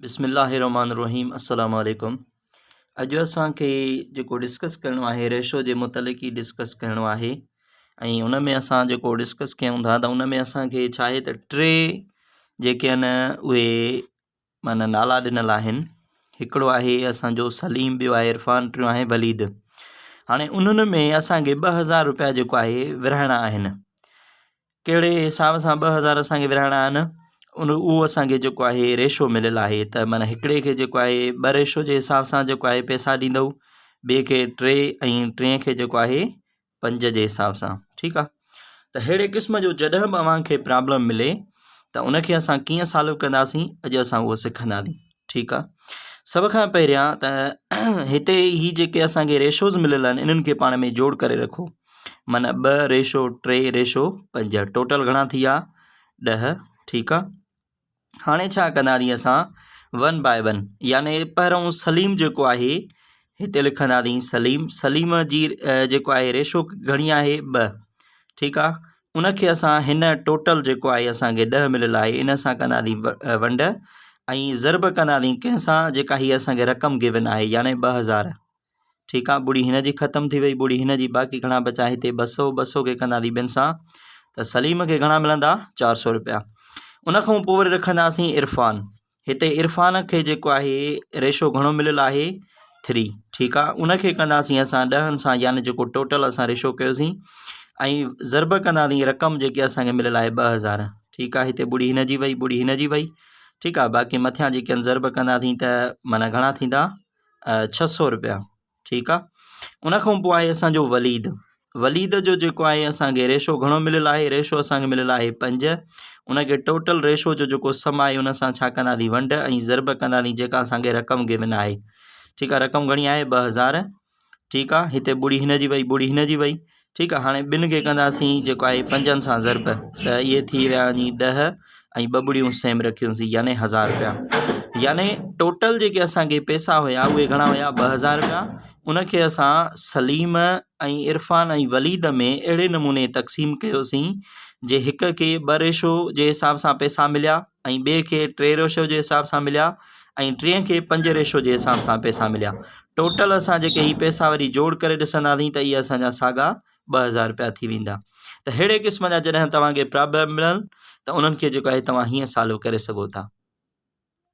بسم الله الرحمن الرحيم السلام عليڪم اڄ اسان کي جيڪو ڊسڪس ڪرڻو آهي ريشو جي متعلق ئي ڊسڪس ڪرڻو آهي ۽ ان ۾ اسان جيڪو ڊسڪس ڪيون ٿا ته ان ۾ اسان کي ڇا آهي ته ٽي جيڪي آهن اهي معنيٰ نالا ڏنل آهن هڪڙو آهي اسانجو سليم ٻيو آهي عرفان ٽيون آهي وليد هاڻي انهن ۾ اسانکي 2000 روپيا جيڪو آهي ورهائڻا آهن ڪهڙي حساب سان 2000 اسان کي ورهائڻا آهن ان اهو اسان کي جيڪو آهي ريشو مليل آهي ته معنيٰ هڪڙي کي جيڪو آهي ٻه ريشو جي حساب سان جيڪو آهي پئسا ڏيندو ٻئي کي ٽي ۽ ٽئين کي جيڪو آهي پنج جي حساب سان ٺيڪ آهي ته اهڙي قسم جو جڏهن به اوهان کي پرابلم ملي ته ان کي اسان ڪيئن سالو ڪنداسين اڄ اسان اهو سکنداسين ٺيڪ آ سڀ کان پهريان ته هتي هي جيڪي اسان کي ريشوز مليل آهن انهن کي پاڻ ۾ جوڙ ڪري رکو معنيٰ ٻه ريشو ٽي ريشو پنج ٽوٽل گهڻا ٿي ويا ڏهه ٺيڪ آ هاڻي ڇا ڪنداسين اسان ون باء ون يعني پهريون سليم جيڪو آهي هتي لکنداسين سليم سليم جي جيڪو آهي ريشو گهڻي آهي ٻه ٺيڪ آ ان کي اسان هن ٽوٽل جيڪو آهي اسان کي ڏهه مليل آهي ان سان ڪنداسين ونڊ ۽ ضرب ڪنداسين ڪنهن سان جيڪا هي اسان کي رقم گيون آهي يعني 2000 ٺيڪ آهي ٻڙي هن جي ختم ٿي وئي ٻڙي هن جي باقي گهڻا بچا هتي 200 200 کي ڪنداسين ٻن سان ته سليم کي گهڻا ملندا 400 روپيا ان کان پوء وري رکنداسين عرفان هتي عرفان کي جيڪو آهي ريشو گهڻو مليل آهي ٿري ٺيڪ آ ان کي ڪنداسين اسان ڏهن سان يعني جيڪو ٽوٽل اسان ريشو ڪيوسين ۽ ضرب ڪنداسين رقم جيڪي اسان کي مليل آهي 2000 ٺيڪ آ هتي ٻڙي هن جي وئي ٻڙي هن جي وئي ٺيڪ آ باقي مٿيان جيڪي آهن ضرب ڪنداسين ته معنيٰ گهڻا ٿيندا 600 روپيا ٺيڪ آ ان کان پوء آهي اسان جو وليد وليد جو جيڪو آهي اسان کي ريشو گهڻو مليل آهي ريشو اسان کي مليل آهي پنج ان کي ٽوٽل ريشو جو جيڪو سم آهي ان سان ڇا ڪنداسين ونڊ ۽ ضرب ڪنداسين جيڪا اسان کي رقم گيون آهي ٺيڪ آ رقم گهڻي آهي 2000 ٺيڪ آ هتي ٻڙي هن جي وئي ٻڙي هن جي وئي ٺيڪ آ هاڻي ٻن کي ڪنداسين جيڪو آهي پنجن سان ضرب ته اهي ٿي ويا وڃي ڏهه ۽ ٻه ٻڙيون سيم رکيونسين يعني هزار روپيا يعني ٽوٽل جيڪي اسانکي پئسا هيا اهي گهڻا هيا 2000 روپيا ان کي اسان سليم ۽ عرفان ۽ وليد ۾ اهڙي نموني تقسيم ڪيوسين جي هڪ کي ٻه ريشو جي حساب سان پئسا مليا ۽ ٻئي کي ٽي ريشو جي حساب سان مليا ۽ ٽئين کي پنج ريشو جي حساب سان پئسا مليا. ٽوٽل اسان جيڪي هي پئسا وري جوڙ ڪري ڏسنداسين ته اهي اسان جا ساڳا 2000 رپيا ٿي ويندا. ته ههڙي قسم جا جڏهن توهان کي پرابلم ملن ته انهن کي جيڪو آهي توهان هيئن سالو ڪري سگهو ٿا.